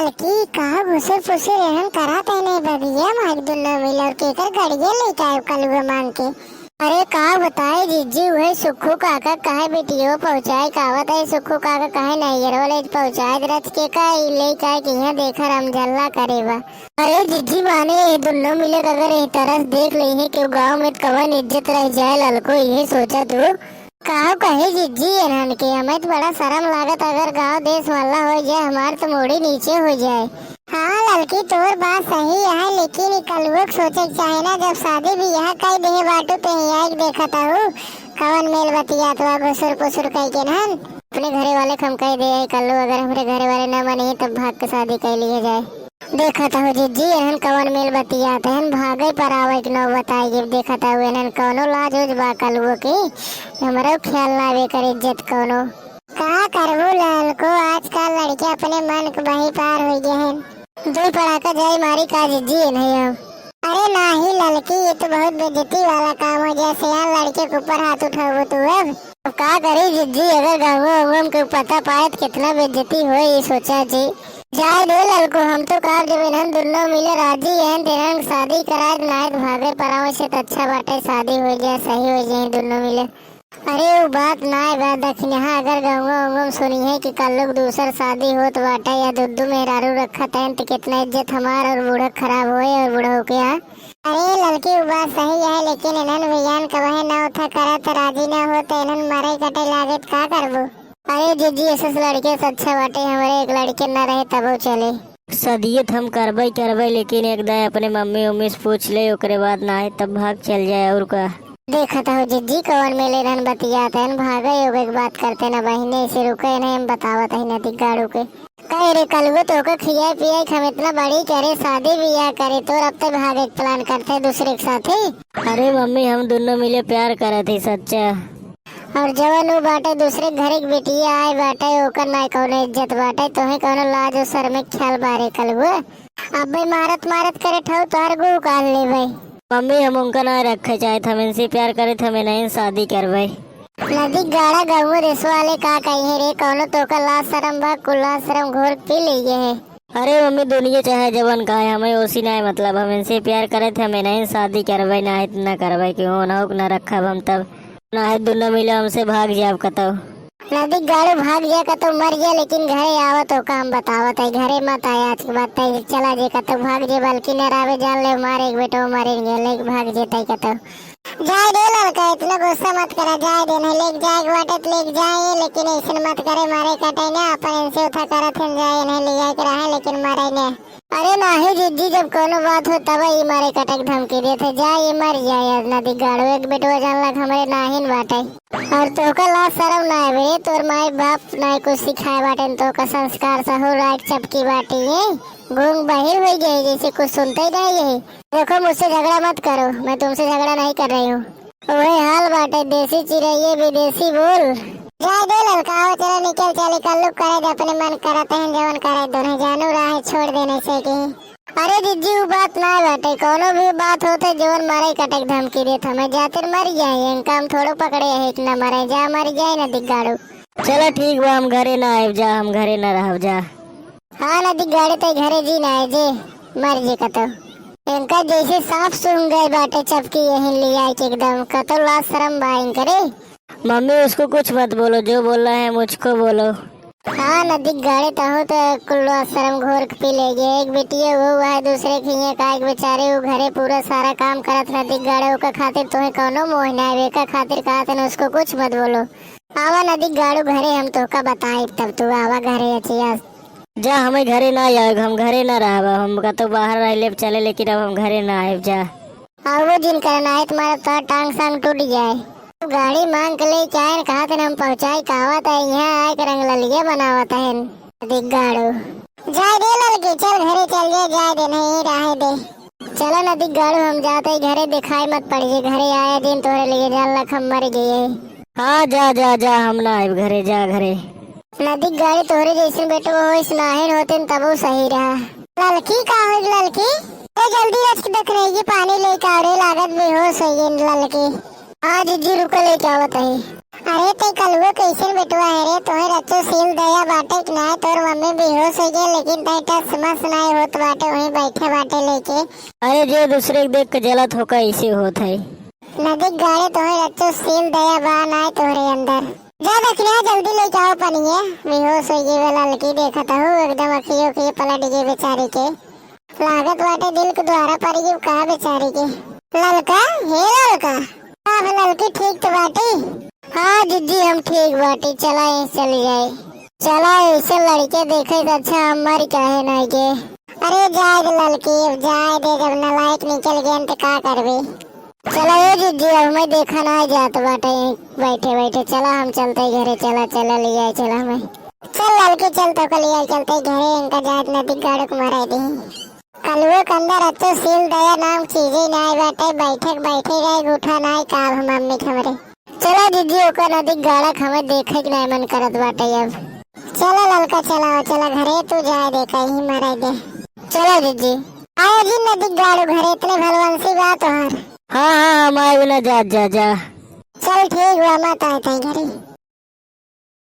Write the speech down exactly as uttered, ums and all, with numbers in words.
ललकी, का घुसुर फुसुर एहन करत है नहीं बगिया में आज दुनो मिल, और केकर गड़िया लेके आयो कलुआ मांग के? अरे का बताए जिज्जी, उहे सुखू काका कहे बिटियो पहुँचाए का आवत है, सुखू काका कहे नहीं ये रोले पहुँचाए रथ के का ई लेके आए कि यहाँ देखा रामझल्ला करे बा। अरे जिज्जी माने ये दुनो मिले अगर यही तरह से देख लेइहे कि गाँव में कवन इज्जत रह जाए ललको, ये सोचा तू। काहो कहे जिज्जी एनहन के, हमें तो बड़ा शर्म लागत, अगर गांव देश वाला हो जाए, हमार तो मूड़ी नीचे हो जाए। हाँ ललकी, तोर बात सही है, लेकिन ई कलुआ के सोचे के चाहे ना, जब शादी बियाह कई देहे बाटू ते यहाँ एक देखत हूँ, कवन मेल बतियात बा, घुसुर पुसुर कई के नहन। अपने घरे वाले के हम कह दे, "ए कल्लू, अगर हमरे घरे वाले ना माने तब भाग के शादी कर लिए जाए।" देखत हो जिज्जी, एहन कवन मेल बतियात हन, भागे पर आवे के नौबत आई गे। देखत हो एहन कवनो लाज उज बा कलुओ के, हमरो ख्याल ना आवे कर इज्जत कवनो। का करबू ललको, आजकल लड़के अपने मन के बही पार हो गए हैं। दो पड़ाका जाए मारी का जिज्जी एनहन। अरे नाही ललकी, ये तो बहुत बेइज्जती वाला काम हो गया, सियान लड़के के ऊपर हाथ उठाबू तू अब। अब का करी जिज्जी, अगर गंगो उंगम के पता पाए तो कितना बेइज्जती होई, ई सोचा जी। जाए दे ललको, हम तो कहब जब इन्हन दुनो मिले राजी हैं, तो इन्हन शादी कराए, नाय तो भागे पर आवे से तो अच्छा बाटे, शादी हो जाए, सही हो जाए दुनो मिले। अरे उ बात नाय बा दखिनहा, अगर गंगो उंगम सुनी है कि कल लोग दूसर शादी होत बाटे या दुद्दू मेहरारू रखत हैं, तो कितना इज्जत हमार और बूढ़क खराब होए और बूढ़ो के यहाँ। अरे ललकी, उ बात सही है, लेकिन इन्हन भैयान कबहे ना उठा करत राजी ना हो, तो इन्हन मरे कटे लागे त का करबू? अरे जिज्जी, ऐसे लड़के से अच्छा बाटे, हमारे एक लड़के ना रहे तबो चले। सदियत हम करबे करबे, लेकिन एक दाए अपने मम्मी उम्मी से पूछ ले, ओकरे बाद ना है तब भाग चल जाए, और का। देखत हो जिज्जी, कौन मेले रहन बतियात हन, भागे योगे के बात करते ना बहिने, ऐसे रुके नहीं, हम बतावत है नदी गाड़ू के। कहे रे कलुआ, तोहका खियाए पियाए के हम इतना बड़ी करे, शादी बियाह करे, तोर अब तक भागे के प्लान करते हैं दूसरे के साथे। अरे मम्मी, हम दुनो मिले प्यार करत ही सच्चा। और जवन उ बाटे दूसरे के घरे के बेटिया आए बाटे, ओकर ना कौनो इज्जत बाटे, तोहे कौनो लाज और शर्म के ख्याल बारे कलुआ। अबे मारत मारत करे ठौ तोहर गो उकाल ले भाई। मम्मी, हम उनका ना रखे चाहत, हम इनसे प्यार करत, हम इन्हें शादी करबे। नदी गाड़ा गहुआ देश वाले का कही है रे, कौनो तोका लाज शरम बा, कुल लाज शरम घोर पी ले है। अरे मम्मी, दुनिया चाहे जवन का है, हमें ओसी ना है मतलब, हम इनसे प्यार करत, हम इन्हें शादी करबे, ना है ना करबे, कि हो ना हो ना रखब हम तब, ना है दुनो मिले हमसे भाग जाब कतौ। नदी गाड़ू भाग जा कतौ मर जा, लेकिन घरे आवत हो काम बतावत है, घरे मत आया आज के बाद, तै चला जे कतौ भाग जे, बल्कि न रावे जान ले मारे एक बेटो मारे ले भाग जे तै कतौ। जाए दे लड़का, इतना गुस्सा मत करा, जाए दे, नहीं लेके जाए के बाटे तो लेके जाए, लेकिन ऐसन मत करे, मारे काटे ना, अपन इनसे उठा करत हन, जाए, इन्हें ले जाए के रहे, लेकिन मारे ने। अरे नाही जिज्जी, जब कोनो बात हो तब ई मारे कटक धमकी देत है, जा ये मर जाए, आज नदी गाड़ो, एक बेटवा जान लग हमरे नाहिन बाटे। और तोहका लाज शरम ना आवे रे, तोर माई बाप ना कुछ सिखाए बाटे, तोहका संस्कार सहूर राख चपकी बाटे, ये गूंग बहिर हो गए, जैसे कुछ सुनते ही नहीं है। देखो, मुझसे झगड़ा मत करो, मैं तुमसे झगड़ा नहीं कर रही हूँ। ओहे हाल बाटे देसी चिरैये विदेशी बोल। जाए दे ललका, आओ चलो निकल चले, कल्लू करे दे अपने मन करत हैं जवन करे, दोनों जानू राह छोड़ देने से की। अरे जिज्जी, उ बात ना बाटे, कोनो भी बात होते जवन मारे कटक धमकी देत हमें, जातिर मर जाए, इनका हम थोड़ो पकड़े है कि ना मरे, जा मर जाए ना दिग्गाड़ू। चला ठीक बा, हम घरे ना आइब जा, हम घरे ना रहब जा। हाँ, नदी गाड़े ते घरे जी ना आए जे, मर जे कतो। इनका जैसे सांप सूंघ गए बाटे चपकी यहीं ले आए के एकदम, कतो लाज शरम बा इनकरे। मम्मी, उसको कुछ मत बोलो, जो बोलना है मुझको बोलो। हाँ, नदी गाड़े तहो तो कुल लाज शरम घोर के पी ले गए। एक बेटी है, वो है दूसरे के यहाँ का, एक बेचारे वो घरे पूरा सारा काम करत नदी गाड़े, ओका खातिर तुम्हें कौनो मोह ना आवे, का खातिर कहा था उसको कुछ मत बोलो। आवा नदी गाड़ू घरे, हम तोहका बताइब, तब तू आवा घरे अचिया। जा, हमें घरे ना आवे, हम घरे ना रहब, हम कतौ बाहर रह लेब चले, लेकिन अब हम घरे ना आइब जा। और वो जिन करना है तुम्हारा तो टांग सांग टूट जाए। गाड़ी मांग के लेके आए, कहा थे हम पहुँचाई, कहावत है यहाँ आए के रंग ललिया बनावत है नदी गाड़ू। जाए दे ललकी, चल घरे चल जाए, जाए दे, नहीं रहे दे। चला नदी गाड़ू, हम जाते ही घरे, दिखाई मत पड़िए, घरे आया दिन तोहरे लिए जान लख हम मर गए। हाँ, जा, जा, जा, हम ना आइब घरे, जा घरे। नदी गाड़ी तोहरे जैसन बेटो होइस नाहिन होते न तबो सही रहा। ललकी का होइल ललकी? ए जल्दी रच के देख रही है, पानी लेके आओ रे, लागत बेहोश होइए ललकी। हाँ जिज्जी, रुको लेके आवत है। अरे तै कलुओ कैसन बेटवा है रे, तोहे रच्चो सील दया बाटे कि नाय, तोर मम्मी बेहोश होइ गए लेकिन तै टस मस नाय होत बाटे, वहीं बैठे बाटे लेके। अरे जे दूसरे के देख के जलत होका ऐसे होत है। नदी गाड़े तोहे रच्चो सील दया बा नाय तोहरे अंदर। जा दखिना जल्दी लेके आओ पनिया, बेहोश होइ गए ललकी देखत हो एकदम अखियों के पलट गए बेचारी के। लागत बाटे दिल के द्वारा पड़ गई का बेचारी के। ललका, हे ललका, का हो ललकी ठीक तो बाटी? हाँ जिज्जी हम ठीक बाटी, चला यहीं चली जाए। चला ऐसे लड़के देखे तो अच्छा हम मर काहे नाय के। अरे जाए दे ललकी, अब जाए दे, जब नालायक निकल गए तो का करबे। चला ए जिज्जी, अब मैं देखा ना जात बाटे बैठे बैठे, चला हम चलते घरे, चला चला ले आए, चला मैं। चल ललकी चल तो के ले आए, चलते घरे, इनका जात नदी गाड़ो के मराई दी। कलुए के अंदर अतो सील दया नाम चीजे नाय बाटे, बैठक बैठे रहे, उठा नाय का अब हम मम्मी के हमरे। चला दीदी, ओकर नदी गाड़क हमें देखे के नाय मन करत बाटे अब। चला ललका, चला, चला घरे, तू जाए दे, कहीं मराई दे। चला दीदी। आयो जी नदी गाड़ू घरे, इतने भलवंसी बा तोहार। हाँ, हाँ, हम आए ना, जा, जा, जा। चल ठीक बा, मत आए तई घरे।